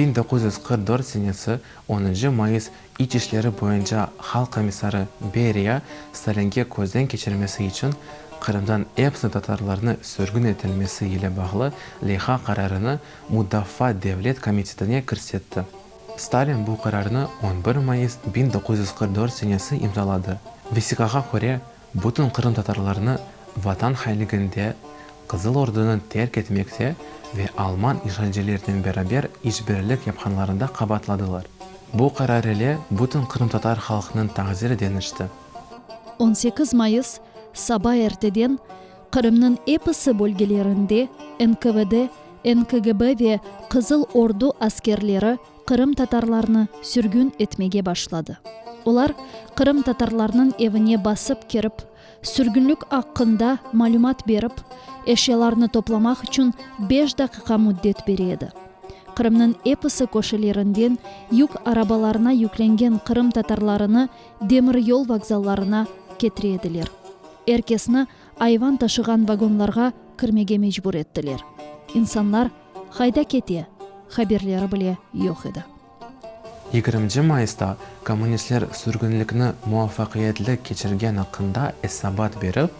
1944 senesi onıncı mayıs İç işleri boyunca Halq komissarı Beriya Stalinge közden keçirmesi içün Qırımdan epsi tatarlarnı sürgün etilmesi ile bağlı leyha qararını Mudafaa devlet komitetine kirsetti. Stalin bu qararnı on bir mayıs 1944 senesi imzaladı. Vesiqağa köre, bütün qırımtatarlarnı Vatan hainliginde, Qızıl Ordunı terk etmekte ve alman işğalcilerinen beraber işbirlik yapqanlarında qabaatladılar. Bu qarar ile bütün qırımtatar halqınıñ taqdiri deñişti. 18 mayıs, saba erteden Qırımnıñ episi bölgelerinde NKVD, NKGB ve Qızıl Ordu askerleri qırımtatarlarnı sürgün etmege başladı. Olar qırımtatarlarnıñ evine basıp kirip, sürgünlik aqqında malümat berip, eşyalarnı toplamaq içün beş daqiqa müddet bere edi. Qırımnıñ episi köşelerinden yük arabalarına yüklengen qırımtatarlarını demiryol vokzallarına ketire ediler. Er kesni ayvan taşığan vagonlarğa kirmege mecbur ettiler. İnsanlar qayda kete, haberleri bile yoq edi. Yigirminci mayısta kommunistler sürgünlikni muvafaqiyetli keçirgen aqqında esabat berip,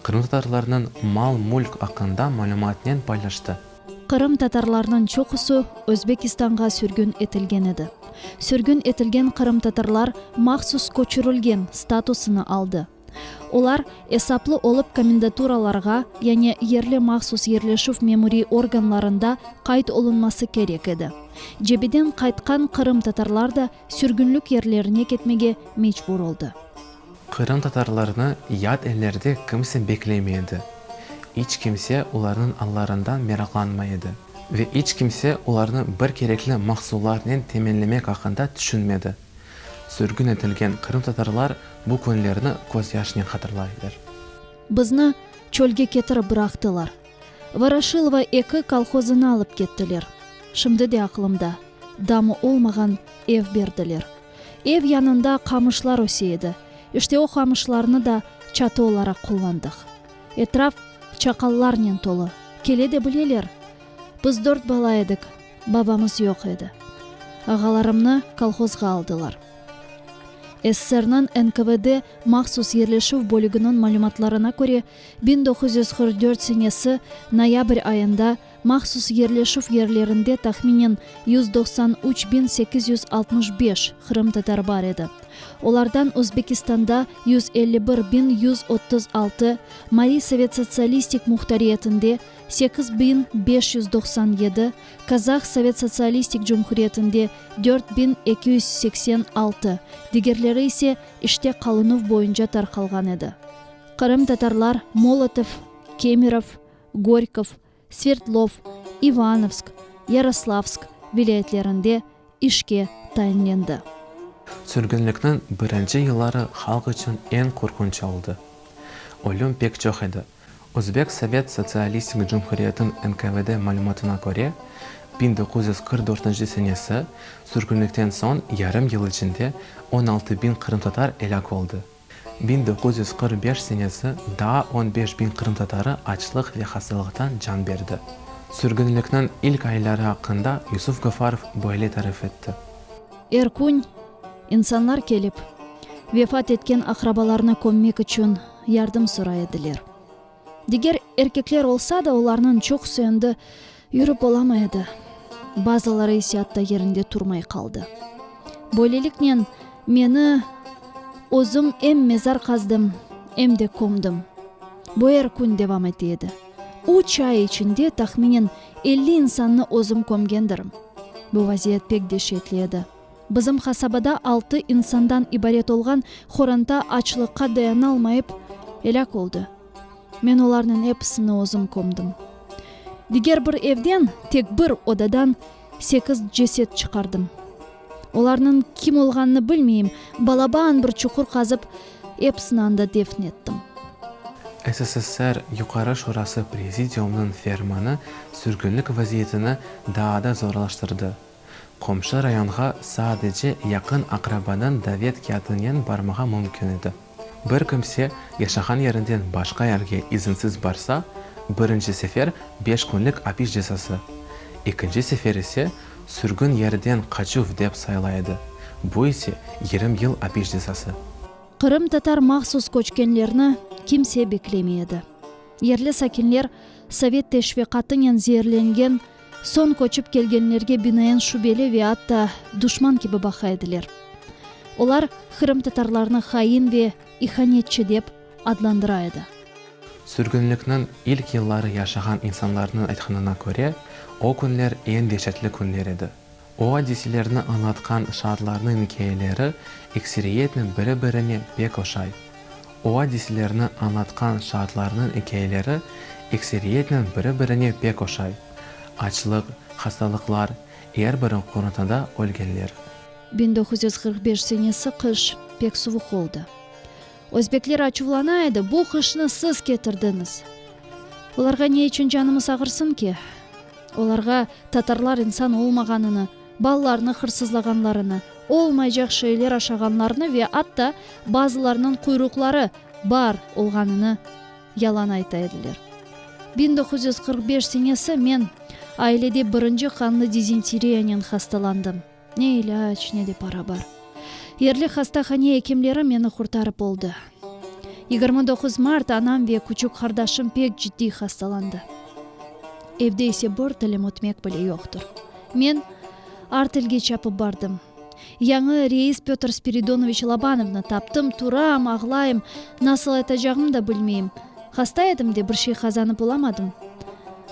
qırımtatarlarnıñ mal-mülk aqqında malümatnen paylaştı. Qırımtatarlarnıñ çoqusı Özbekistanğa sürgün etilgen edi. Sürgün etilgen qırımtatarlar mahsus köçürilgen statusını aldı. Olar esaplı olıp komendaturalarğa, yani yerli mahsus yerleşüv memuriy organlarında qayd olunması kerek edi. Cebeden qaytqan qırımtatarlar da sürgünlik yerlerine ketmege mecbur oldı. Qırımtatarlarnı yat ellerde kimse beklemey edi. İç kimse olarnıñ allarından meraqlanmay edi. Ve iç kimse olarnı bir kerekli mahsullarnen teminlemek aqqında tüşünmedi. Sürgün etilgen qırımtatarlar bu künlerni közyaşnen hatırlaylar. Bizni çölge ketirip bıraqtılar. Voroşilova eki kolhozına alıp kettiler. Şimdi de aqlımda, damı olmağan ev berdiler. Ev yanında qamışlar öse edi, işte o qamışlarnı da çatı olaraq qullandıq. Etraf çaqallarnen tolu, kele de bileler. Biz dört bala edik, babamız yoq edi. Ağalarımnı kolhozğa aldılar. SSRniñ NKVD mahsus yerleşüv bölüginiñ malümatlarına köre, 1944 senesi noyabr ayında mahsus yerleşüv yerlerinde tahminen 193 865 qırımtatar bar edi. Olardan Özbekistanda 151 136, Mari Sovet Sotsialistik Muhtariyetinde 8597, Kazah Sovet Sotsialistik Cumhuriyetinde 4286, digerleri ise işte qalınuv boyunca tarqalğan edi. Qırımtatarlar Molotov, Kemerov, Gorkov, Sverdlov, İvanovsk, Yaroslavsk vilâyetlerinde işke tayinlendi. Sürgünlikniñ birinci yılları halq içün eñ qorqunç oldı. Ölüm pek çoq edi. Özbek Sovet Sotsialistik Cumhuriyetiniñ NKVD malümatına köre, 1944 senesi sürgünlikten soñ yarım yıl içinde 16 biñ qırımtatar elâk oldı. 1945 senesi daa 15 biñ qırımtatarı açlıq ve hastalıqtan can berdi. Sürgünlikniñ ilk ayları aqqında Yusuf Gafarov böyle tarif etti. Er kün insanlar kelip, vefat etken aqrabalarını kömmek içün yardım soray ediler. Diger erkekler olsa da, olarnıñ çoqusı endi yürip olamay edi, bazıları ise atta yerinde turmay qaldı. Böyleliknen, meni özüm em mezar qazdım, em de kömdim. Bu er kün devam ete edi. Üç ay içinde tahminen 50 insannı özüm kömgendirim. Bu vaziyet pek deşetli edi. Bizim qasabada altı insandan ibaret olğan qoranta açlıqqa dayanalmayıp, elâk oldı. Men olarnıñ episini özüm kömdim. Diger bir evden, tek bir odadan sekiz ceset çıqardım. Olarnıñ kim olğanını bilmeyim, balaban bir çuqur qazıp, episini anda defn ettim. SSSR Yuqarı Şurası Prezidiumınıñ fermanı sürgünlik vaziyetini daa da zorlaştırdı. Qomşu rayonğa sadece yaqın aqrabadan davet kâğıtınen barmağa mümkün edi. Bir kimse yaşağan yerinden başqa yerge izinsiz barsa, birinci sefer beş künlik apis cezası, ekinci sefer ise. Sürgün yerden qaçuv dep sayıla edi, bu ise 20 yıl apis cezası. Qırımtatar mahsus köçkenlerni kimse beklemey edi. Yerli sakinler sovet teşviqatınen zeerlengen soñ köçip kelgenlerge binaen şübeli ve atta duşman kibi baqa ediler. Olar qırımtatarlarnı hain ve ihanetçi dep adlandıra edi. Sürgünlikniñ ilk yılları yaşağan insanlarnıñ aytqanına köre, o künler eñ deşetli künler edi. O adiselerni añlatqan şaatlarnıñ ikâyeleri ekseriyetnen biri-birine pek oşay. O adiselerni añlatqan şaatlarnıñ ikâyeleri ekseriyetnen biri-birine pek oşay, açlıq, hastalıqlar, er bir qorantada ölgenler. 1945 senesi qış pek suvuq oldı. Özbekler açuvlana edi, bu qışnı siz ketirdiñiz. Olarğa ne içün canımız ağırsın ki? Olarğa tatarlar insan olmağanını, balalarnı hırsızlağanlarını, olmaycaq şeyler aşağanlarını ve atta bazılarınıñ quyruqları bar olğanını yalan ayta ediler. 1945 senesi men ailede birinci qanlı dizenteriyanen hastalandım. Ne ilâc, ne de para bar. Yerli hastahane ekimleri meni qurtarıp oldı. 29 mart anam ve küçük qardaşım pek ciddiy hastalandı. Evde ise bir tilim ötmek bile yoqtır. Men artelge çapıp bardım. Yañı reis Pötr Spiridonoviç Lobanovnı taptım, turam, ağlayım, nasıl aytacağımnı da bilmeyim. Hasta edim de, bir şey qazanıp olamadım.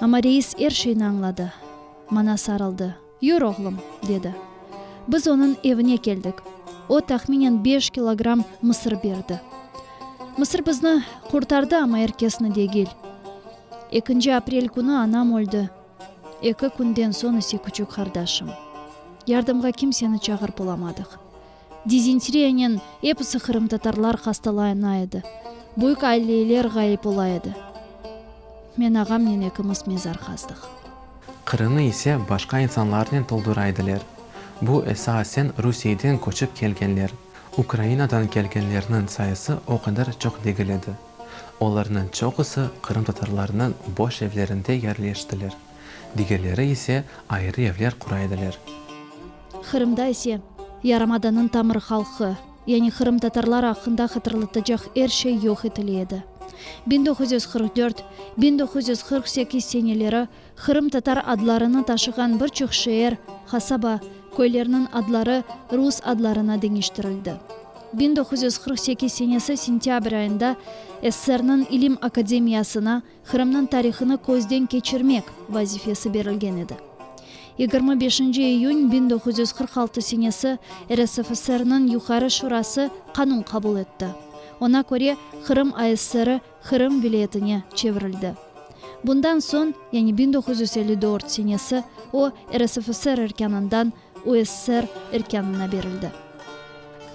Amma reis er şeyni añladı. Maña sarıldı. Yür, oğlum, dedi. Biz onıñ evine keldik. O, tahminen beş kilogramm mısır berdi. Mısır bizni qurtardı, amma er kesni degil. Ekinci aprel künü anam öldi, eki künden soñ ise küçük qardaşım. Yardımğa kimseni çağırıp olamadıq. Dizenteriyanen episi qırımtatarlar hastalayana edi, büyük aileler ğayıp ola edi. Men ağamnen ekimiz mezar qazdıq. Qırımnı ise başqa insanlarnen toldura ediler. Bu esasen Rusiyeden köçip kelgenler, Ukrainadan kelgenlerniñ sayısı o qadar çoq degil edi. Olarnıñ çoqusı qırımtatarlarnıñ boş evlerinde yerleştiler, digerleri ise ayrı evler qura ediler. Qırımda ise yarımadanıñ tamır halqı, yani qırımtatarlar aqqında hatırlatacaq er şey yoq etile edi. 1944, 1948 seneleri qırımtatar adlarını taşığan bir çoq şeer, qasaba, köylerniñ adları rus adlarına deñiştirildi. 1948 senesi sentâbr ayında SSRniñ İlim akademiyasına Qırımnıñ tarihını közden keçirmek vazifesi berilgen edi. 25 iyün 1946 senesi RSFSRniñ Yuqarı Şurası qanun qabul etti. Oña köre, Qırım ASSR Qırım vilâyetine çevirildi. Bundan soñ, yani 1954 senesi, o, RSFSR erkânından USSR erkânına berildi.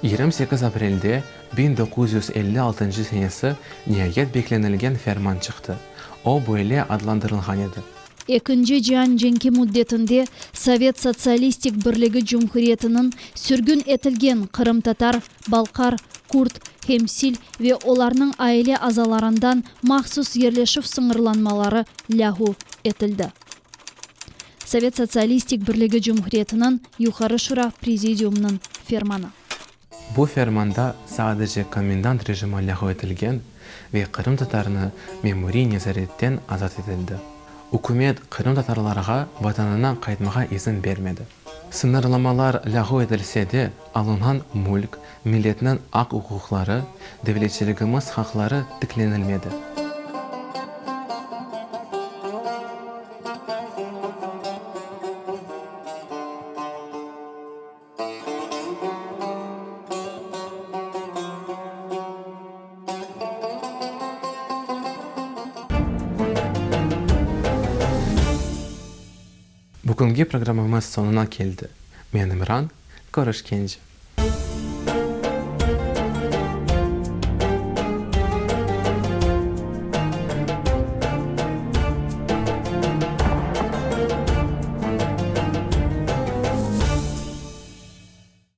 28 aprelde 1956 senesi niayet beklenilgen ferman çıqtı. O böyle adlandırılğan edi. Ekinci cian cenki müddetinde Sovet Sotsialistik Birligi Cumhuriyetiniñ sürgün etilgen qırımtatar, balqar, kürd, hemsil ve olarnıñ aile azalarından mahsus yerleşüv sıñırlanmaları lâğu etildi. Sovet Sotsialistik Birligi Cumhuriyetiniñ Yuqarı Şura Prezidiumınıñ fermanı. Bu fermanda sadece komendant rejimi lâğu etilgen ve qırımtatarnı memuriy nezaretten azat etildi. Ükümet qırımtatarlarğa vatanına qaytmağa izin bermedi. Sıñırlamalar lâğu etilse de, alınğan mülk, milletniñ aq-uquqları, devletçiligimiz haqları tiklenilmedi. Bugünki programmamız soñuna keldi. Men İmran, körüşkence.